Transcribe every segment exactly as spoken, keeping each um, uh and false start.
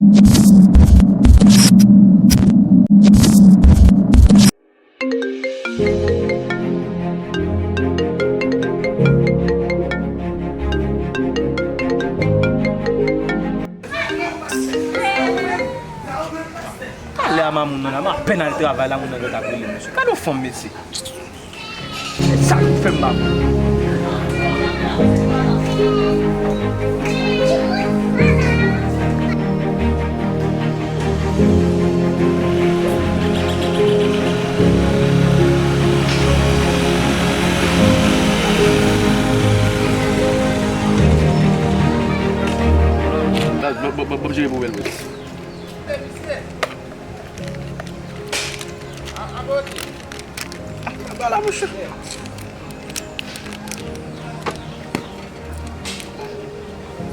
Talè a mamoun nan la, m apèn al travay la, moun nan gentan ap rele m, mesye. Gade yon fanm, mesye. Sa k fè m mal. Ban m jere poubèl mwen.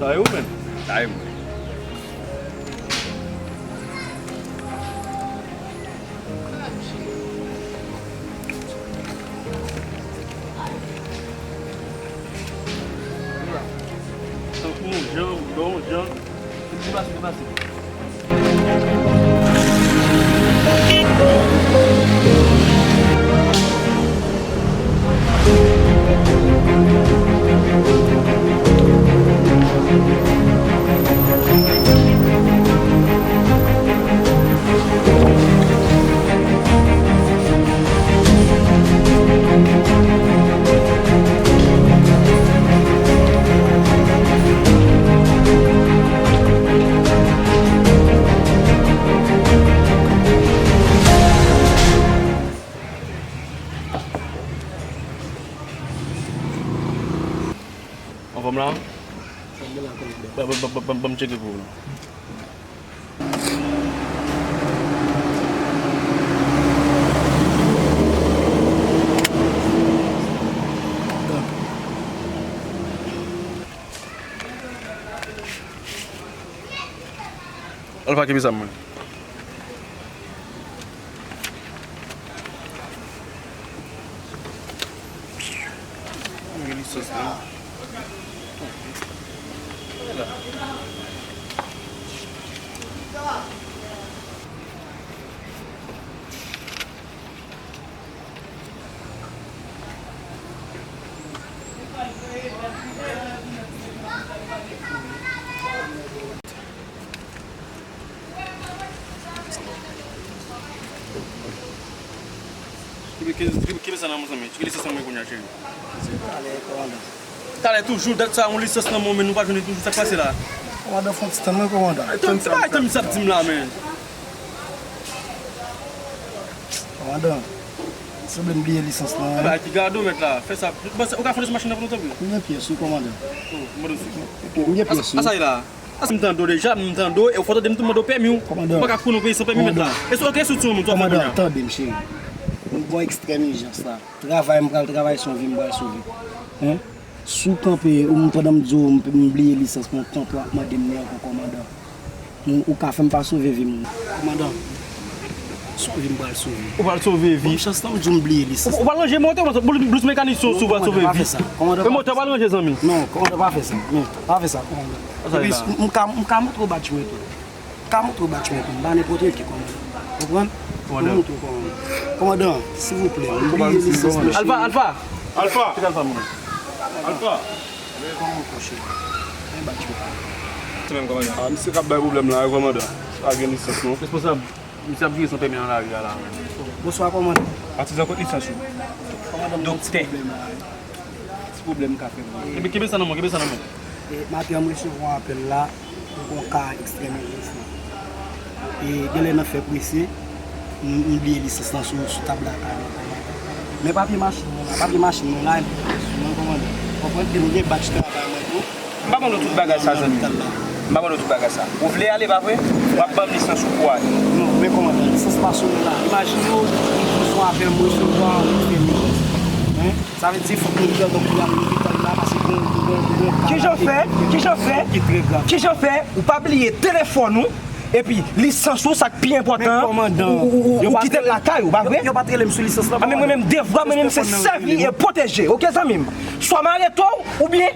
Sa e ou menm? Sa e mwen. Tankou yon jan, yon jan. Vin pase, vin pase. Anfòm la? Ban, ban, ban, ban, ban m tcheke pou ou la. Alfa, kenbe sa mwen. Gen lisans la. Kenbe, kenbe, kenbe, kenbe sa nan men w, zanmi. Tcheke lisans nan men w kounye a, cheri. Talè, kòmandan. Talè toujou, dat sa, yon lisans nan men w, men nou pa jwenn li toujou. Sa k pase la? Kòmandan, fè yon ti tann mwen, kòmandan. Tann, tann, tann, tann, sa ap di m la, men. Kòmandan, sanble m bliye lisans lan, wi. Bagay ki gade w mèt la. Fè sa. Ou ka fè machin nan pou nou, tanpri? M gen pyès, wi, kòmandan. Oh, m gen pyès, wi. Asa, asa e la. Asa m tande w deja, m tande w, e w fò tande m tou mande w pèmi w. Kòmandan. Ou pa ka konnen yon peyi san pèmi mèt la. Kòmandan. E sou, ok, sou timoun, sou kòmandan, tande m, cheri. M gen yon ekstrèm ijans la. Travay m pral travay, se yon vi m pral sove. Hein? Si w kanpe, ou m, pandan m di w m, m bliye lisans mwen, w kanpe w ap mande m li ankò, kòmandan. Ou, ou ka fè m pa sove vi m. Kòmandan, se yon vi m pral sove. Ou pral sove vi? Ban m chans lan, m di w m bliye lisans. Ou, ou pral ranje motè, ou pral, blouz mekanik sou, sou, ou pral sove vi? Kòmandan, pa fè sa. Kòmandan, pa fè sa. E motè w pral ranje, zanmi? Non, kòmandan, pa fè sa. Non, pa fè sa, kòmandan. Epi, m, m ka, m ka montre w batch mwen tou. Ka montre w batch mwen tou, m pa nenpòt ki kòmandan. Konprann? Kòmandan. Mwen montre w kòmandan. Kòmandan, silvouplè, m bliye lisans mwen. Alfa, Alfa! Alfa! Kite Alfa, mwen. Alfa! Kòman w kouche? Men batch mwen. Se menm, kòmandan. Ah, misye k ap bay pwoblèm la, wi, kòmandan. Pa gen lisans, non. Responsab, misye ap vire san pèmi nan lari a la. Bonswa, kòmandan. Patizan, kot lisans ou? Kòmandan, m gen yon ti pwoblèm la. Ti pwoblèm ka fè mwen. Kenbe, kenbe sa nan men w, kenbe sa nan men w. E, maten an, m resevwa apèl la pou yon ka ekstrèm ijans lan. E, genlè nan fè prese, m, m bliye lisans lan sou, sou tab lakay mwen. Men papye machin mwen la, papye machin mwen la, sou mwen, kòmandan. Konprann? E m gen batch travay mwen tou. M pa ban nou tout bagay sa, zanmi. M pa ban nou tout bagay sa. Ou vle ale, pa vre? W ap ban m lisans ou pou ale. Non, men kòmandan, lisans pa sou mwen la. Imajine w, m sou apèl, m resevwa yon ekstrèm ijans. Hein? Sa vle di fòk nou pran, donk, pou y al lopital la, paske gen, gen, gen, gen ka ki, ki, ki trè grav. Kijan w fè? Kijan w fè? Ou pa bliye telefòn ou, epi lisans ou, sa k pi enpòtan an, ou, ou, ou, ou kite l lakay ou, pa vre? Yo, yo pa t rele m sou lisans lan, kòmandan. A, men mwen menm, devwa mwen menm, se sèvi e pwoteje, oke, zanmi m? Swa m arete w, oubyen,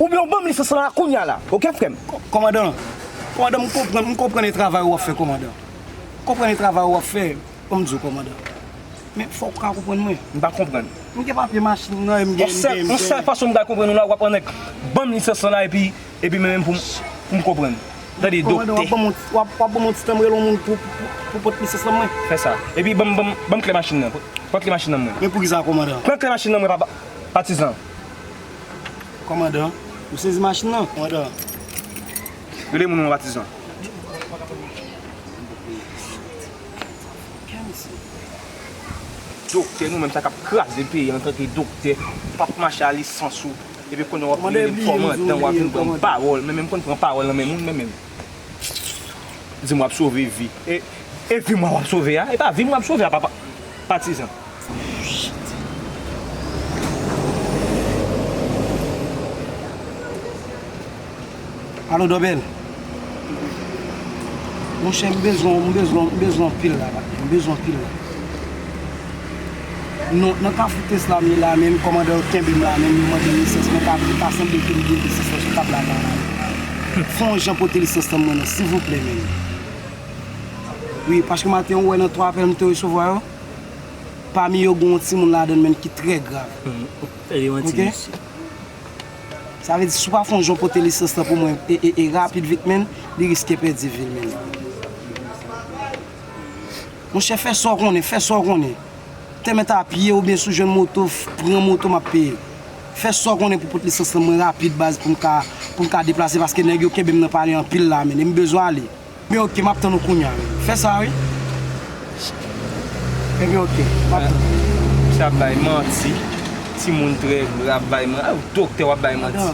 oubyen w ban m lisans lan la kounye a la, oke, frè m? Kòmandan, Kòmandan, m konprann, m konprann e travay w ap fè, kòmandan. M konprann e travay w ap fè, ban m di w, kòmandan. Men fòk ou ka konprann mwen. M pa konprann. M gen papye machin nan, e m gen, m gen, m gen. Yon sèl fason m ka konprann ou la, w ap annik ban m lisans lan la, epi, epi men menm pou m, pou m konprann. Tande, doktè. Kòmandan, w ap ban m, w ap, w ap ban m yon ti tan, m rele yon moun pou, pou, pou pot lisans lan mwen. Fè sa. Epi ban m, ban m, ban m kle machin nan. Pot kle machin nan mwen. Men poukisa, kòmandan? Pran kle machin nan mwen, pa, pa, patizan. Kòmandan, ou sezi machin nan, kòmandan. Rele moun nan, patizan. Doktè, nou menm sa k ap kraze peyi antanke doktè, p ap mache a lisans ou. Epi kounye a w ap vin kòmandan, w ap vin pran pawòl. Men menm konn pran pawòl nan men moun, men menm. Di m w ap sove vi. E, e vi mwen w ap sove a? E pa vi mwen w ap sove a, papa. Patizan. Alo, Dòbèl. Monchè, m bezwen, m bezwen, m bezwen anpil la, patnè. M bezwen anpil la. Non, nan kafou Tesla m ye la, menm kòmandan yo kenbe m la, menm yo mande m lisans mwen, ta, ta sanble ke m gen lisans lan sou tab la, la. Fè yon jan pote lisans lan mwen non, silvouplè, menm. Wi, paske maten, ou wè nan twa apèl m te resevwa yo, pami yo, gen yon timoun ladan l, menm, ki trè grav. Tande manti, mesye. Sa vle di, si w pa fè yon jan pote lisans lan pou mwen, e, e, e rapid vit, menm, li riske pèdi vi l, menm. Monchè, fè sa w konnen, fè sa w konnen. Te mèt a pye oubyen si w jwenn moto, f-, pran moto, m ap peye. Fè sa w konnen pou pot lisans lan mwen rapid, baz, pou m ka, pou m ka deplase, paske nèg yo kenbe m nan palè anpil la, menm, e m bezwen ale. Men oke, m ap tann ou kounye a, wi. Fè sa, wi. Ebyen, oke, m ap tann ou. Misye ap bay manti. Timoun trè grav bay manti. Ah, doktè w ap bay manti. Adan,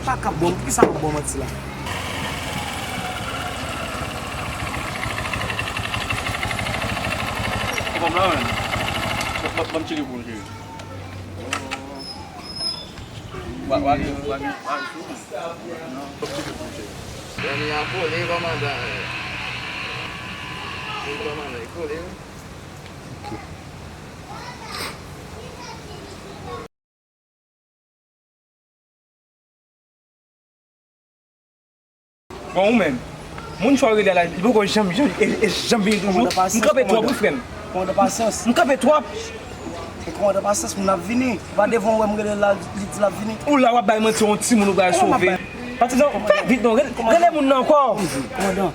pa kap bon, poukisa w ap bon manti la? Ban m la, menm. Ban, ban, ban m tcheke pou ou, cheri. Wa, wa gen, wa gen, wa gen sou ou. Ban m tcheke pou ou, cheri. Zanmi an kole, kòmandan. Wi, kòmandan, li kole, wi. Bon, ou menm, moun sa w rele a la, li poko janm, janm, e, e janm vini toujou. M kanpe twòp, wi, frè m. Kòmandan, pasyans. M kanpe twòp. E kòmandan, pasyans, moun ap vini. Pa devan w wè m rele l la, li di l ap vini. Ou la, w ap bay manti, yon timoun ou pral sove. Patizan, fè vit non, rele, rele moun nan ankò. Kòmandan.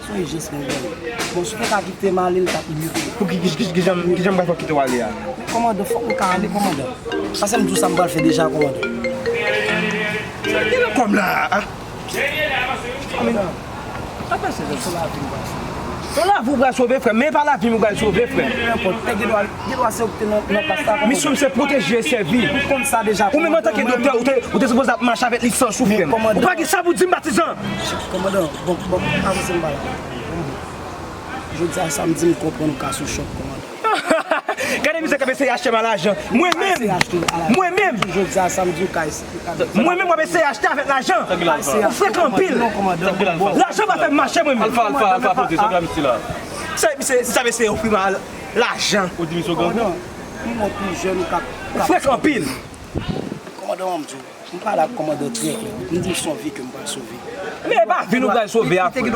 Sonje jès mwen ba w. Bon, si w te ka kite m ale, l t ap mye. Pou ki, ki, ki, ki jan, ki jan m pral fè w kite w ale a? Kòmandan, fòk m ka ale, kòmandan. Paske m di w sa m pral fè deja, kòmandan. Sa ki nan kò m la a? Kòmandan, pa pèse, se lavi m pral sove. Se lavi w pral sove, frè m, men e pa lavi m ou pral sove, frè m. Nenpòt, te gen dwa, gen dwa se ou ki te nan, nan plas la, kòmandan. Misyon m se pwoteje e sèvi. M konn sa deja, kòmandan. Ou menm antanke doktè, ou te, ou te sipoze ap mache avèk lisans ou, frè m. Ou pa gen sa pou di m, patizan. Kòmandan, bon, bon, avanse m pa la. Jodi a samdi, m konprann ou ka sou chòk, kòmandan. Gade mizè k ap eseye achte m a lajan. Mwen menm, mwen menm. Jodi a samdi, ou ka eseye. Mwen menm, w ap eseye achte avèk lajan. Ou frèk anpil. Lajan pa fè m mache, mwen menm. Alfa, Alfa, Alfa, pote, sa w ap di la? Se, se, sa ap eseye ofri m a lajan. Ou di misye w grangou? Ou frèk anpil. Kòmandan, m di w, m pale ak kòmandan trè klè. M di w se yon vi ke m pral sove. Men e pa vi nou pral sove a, frè. E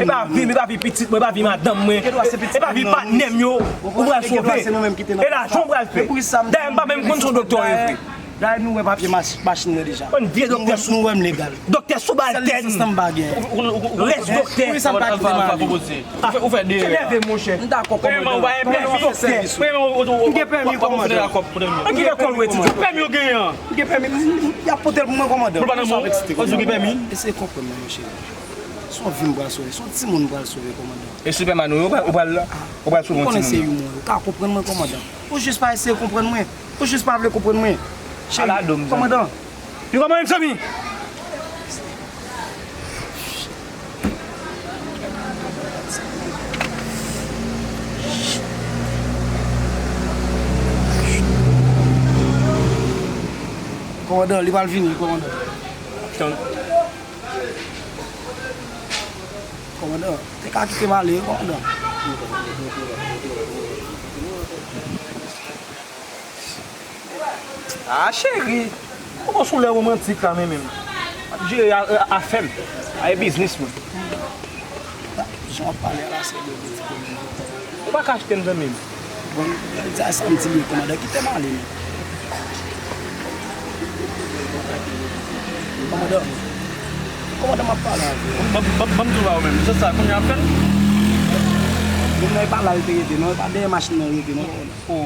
pa vi m, e pa vi pitit mwen, e pa vi madanm mwen, e pa vi patnè m yo ou pral sove. E lajan ou pral fè. Dayè m pa menm konn si w doktè w ye, frè. Dayè nou wè papye mach-, machin nan deja. Yon vye doktè sou, nou wè m legal. Doktè sou bal tèt. Sèl lisans lan m pa gen. Rès doktè. Poukisa m pa kite m ale? Ou fè, ou fè de erè. Ou nève, monchè. M dakò, kòmandan. Premyèman, ou pa gen pèmi. Premyèman, ou, ou, ou, ou, ou pa konn fè akò pou premye. An ki lekòl ou etidye? Pèmi ou genyen an? M gen pèmi, m, m, y ap pote l pou mwen, kòmandan. Ou pa nan men w? Ou di w gen pèmi? Eseye konprann mwen, monchè. Se yon vi m pral sove, se yon timoun m pral sove, kòmandan. E Superman ou ye, ou pral, ou pral, ou pral sove yon timoun? Ou konnen se imon yo. Ou ka konprann mwen, kòmandan. Ou jis pa eseye konprann mwen. Ou jis pa vle konprann mwen. Cheri, kòmandan. Yo kòman menm, zanmi? Kòmandan, li pral vini, kòmandan. Kòmandan, te ka kite m ale, kòmandan. Ah, cheri, ou poko sou lè womantik la, men menm. M ap jere a, a, afè m. A, e biznis mwen. W ap pale a la, se de ti pwoblèm. Ou pa ka achte m, zanmi m. Bon, sa, sa m di, men kòmandan, kite m ale, men. Kòmandan, kòmandan, m ap pale avè w. Ban, ban, ban m di w ba ou menm. Se sa, kounye a ap fè l? Moun nan, e pa la l te rete, non, e pa dèyè machin nan l rete, non. O.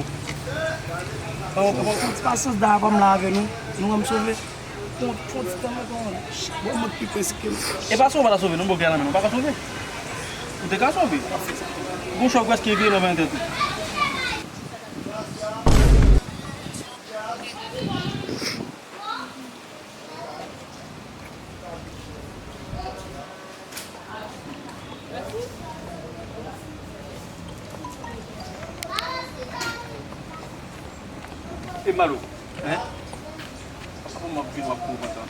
Bon, bon, bon, ti pasyans da, pa m la avè nou. Nou wè m sove. Bon, fon ti tan mwen, bon, bon, mwen pi prensip ke m. E pa sove, pa ta sove, non, bon, gen nan men, ou pa ka sove. Ou te ka sove. Gon chòk prèske vire lòv nan tèt ou. E Malo. Hein? Apa m ap vin w ap kouri konsa?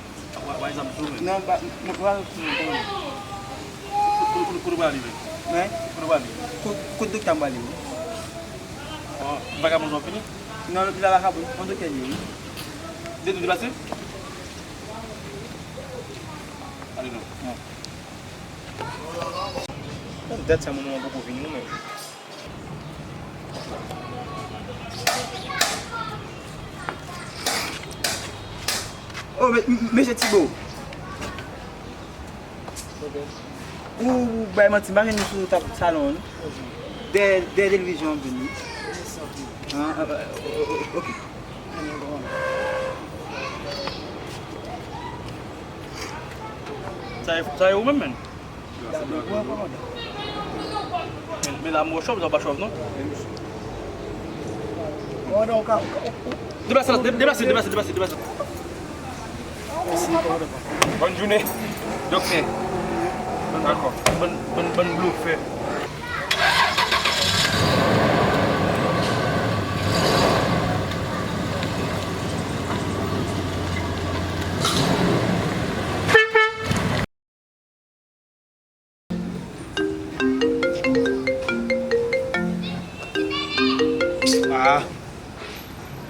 Wa, wa, zam sou men. Non, ba, m, m, wa, kote, kote, kote w prale menm? Hein? Kote w prale? Ko-, kote doktè a m prale, wi. Bon, vagabon sa w fini? Non, lopital Vakabon, yon doktè li ye, wi. De, de, deplase? Ale non. Bon. Bon, dat sa, moun nan poko vini, non, men. Oh, men, men, mesye Tibo. Ou bay manti, m pa jwenn nou sou tab salon an, non. Dèyè, dèyè televizyon an vin, wi. Ah, ah, ah, oh, oh, oh, ok. Sa e, sa e ou menm, menn? Men, men la, mwen chòv, sa pa chòv, non? Deplase, deplase, deplase, deplase, deplase. Bòn jounen, doktè. Dakò. Bann, bann, bann blofè. Ah.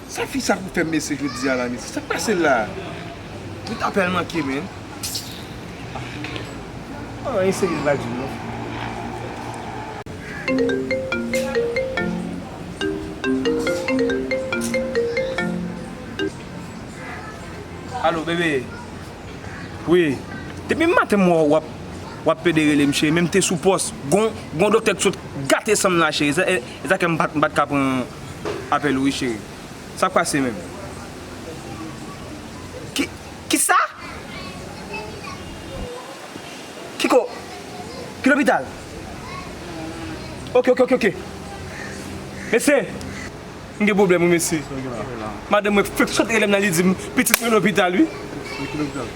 Sa fi sa pou fè m mesye jodi a la, mesye. Sa k pase l la? Tout apèl manke, men. Ah, anyen serye l pa di m, non. Alo, bebe. Wi. Depi maten m wè w ap, w ap pede rele m, cheri, men m te sou pòs. Gon, gon doktè k sot gate san m la, cheri. E sa, e, e sa k fè m pa t, m pa t ka pran apèl ou, wi, cheri. Sa k pase menm? Ki, kisa? Kiko? Ki lopital? Ok, ok, ok, ok. Mesye, m gen pwoblèm, wi, mesye. Madanm mwen fèk sot rele m nan, li di m pitit mwen lopital, wi. Ki lopital?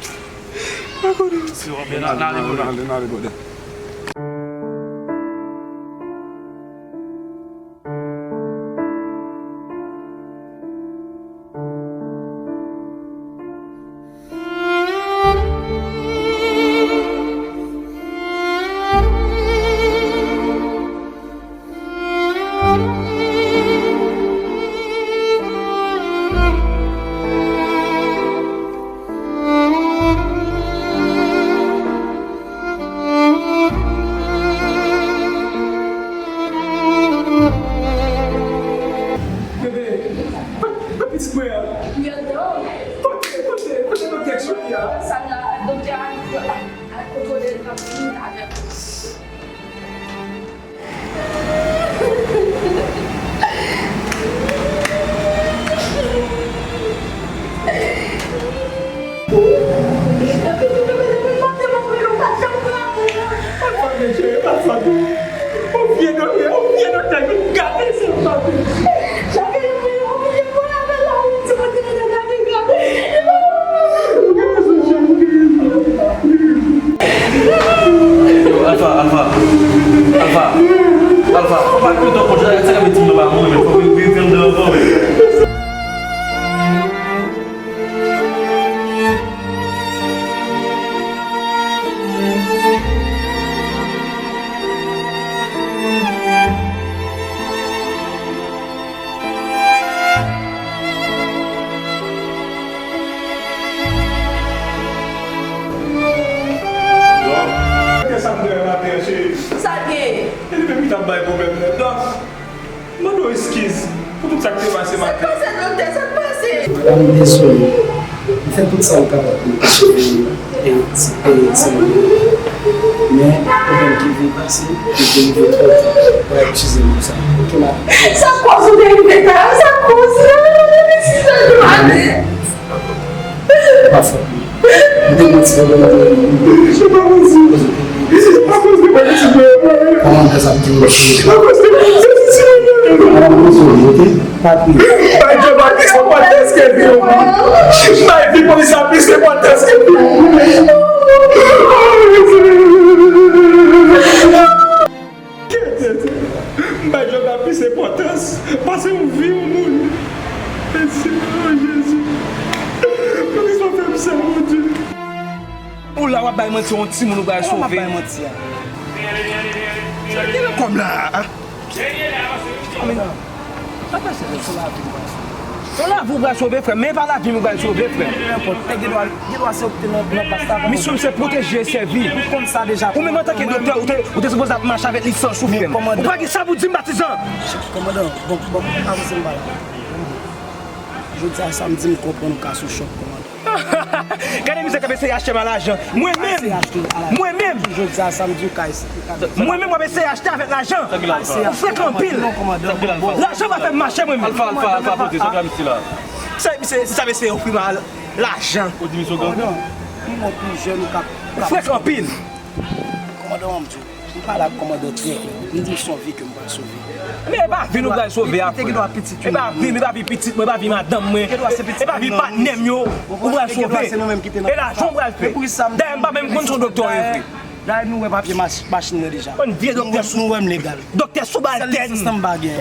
Mwen konnen, mesye. N ale, n ale, n ale, brother. Bay pwoblèm nan. Dòf, m mande w eskiz pou tout sa k te pase maten. Sa k pase, doktè? Sa k pase? Madanm, dezole. M fè tout sa m kapab pou m te sove e ti, e ti moun yo. Men, pwoblèm ki vin pase, li te rive twò ta. Ou a eskize m pou sa. Oke, madanm? Sa k koz ou te rive ta? Sa k koz? Ou pa fè. M te gen ti pwoblèm de. Se pa posib. Se pa posib, pa posib. Kòman m fè sa m te rive? Se pa posib. Kòman m fè sa, oke? Pa kriye. Bay Djòb la plis enpòtans ke vi w. Bay vi polis la plis enpòtans ke vi w. M bay Djòb la plis enpòtans pase yon vi yon moun. Mesye, o Jezi. Poukisa w fè m sa, Bondye? Ou la w ap bay manti, yon timoun ou pral sove. Kòman m ap bay manti a? Sa ki nan kòm la a? Sa pase, se lavi m pral sove. Se lavi w pral sove, frè m, men e pa lavi m ou pral sove, frè m. Nenpòt, e gen dwa, gen dwa se ou ki te nan, nan plas la. Misyon m se pwoteje e sèvi. Ou konn sa deja. Ou menm antanke doktè, ou te, ou te sipoze ap mache avèk lisans ou, frè m. Ou pa gen sa pou di m, patizan. Kòmandan, bon, bon, avanse m pa la. Jodi a samdi, m konprann ou ka sou chòk, kòmandan. Gade mizè k ap eseye achte m a lajan. Mwen menm, mwen menm, jodi a samdi, ou ka eseye. Mwen menm w ap eseye achte avèk lajan. Ou frèk anpil. Lajan pa fè m mache mwen menm. Alfa, Alfa, Alfa, poze, sa w fè misye la? Sa misye, sa misye ofri m a lajan. Ou di misye w gang? Kòmandan, m wè w pi jèn, ou ka, ou ka. Ou frèk anpil. Kòmandan, m di w, m pale ak kòmandan trè klè. M di l se yon vi ke m pral sove. Men e pa vi nou pral sove a, frè. E pa vi m, e pa vi pitit mwen, e pa vi madanm mwen, e pa vi patnè m yo ou pral sove. E lajan w pral fè. Dayè m pa menm konn si w doktè w ye vre. Dayè nou wè papye mach-, machin nan deja. Konn vye doktè sou. Nou wè m legal. Doktè sou bal tèt. Sèl lisans nan m pa gen.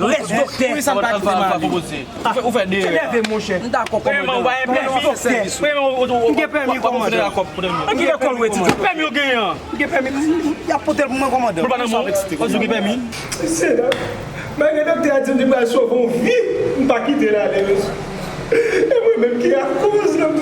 Rès doktè. Poukisa m pa kite m ale? Ou fè, ou fè de erè. Ou enève, monchè. M dakò, kòmandan. Premyèman, ou pa gen pèmi. Premyèman, ou, ou, ou, ou, ou gen pèmi, kòmandan. Ou gen pèmi, kòmandan. Ki lèkòl ou etidye? Pèmi ou genyen an? M gen pèmi, m, m, y ap pote l pou mwen, kòmandan. Ou pa nan mò? Ou di w gen pèmi? Mesye, malgre doktè a di m li pral sove yon vi, m pa kite l ale, mesye. E mwen menm ki akoz nan